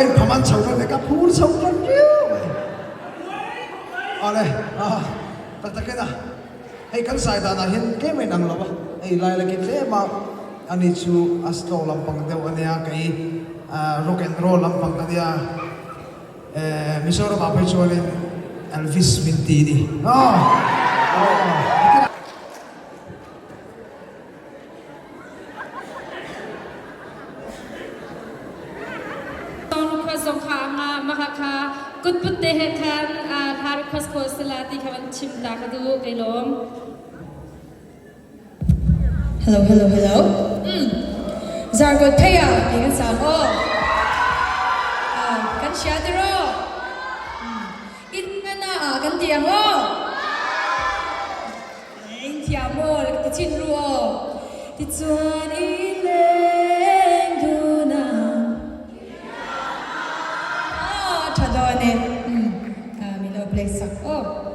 inphaman chho tan e, ka phur chho tan viau mai. Awle, ah, tak takin a, hei kan zai danah hian tlem a inang lo a, hei lai lakin tlem a, ani chu a slow lampang deuh a nia, kei rock and roll lampang a nia. Mizoramah phei chuanin Elvis min ti a ni. Song request zong kha a ngah. Mah kha kutput te he khan hla request khawh a si la ti kha van chim ta ka duh. Kei lawm. Hello hello hello. Umm. Zarkawt phei ah kei kan sang aw. Ah, kan hria tiraw? Umm. In ngana ah kan ti ang aw. In thiam aw, ti chin ru aw. Tichuan i leng dun ang. Aw, tha dawn e. Umm. Ah, min lo play sak aw.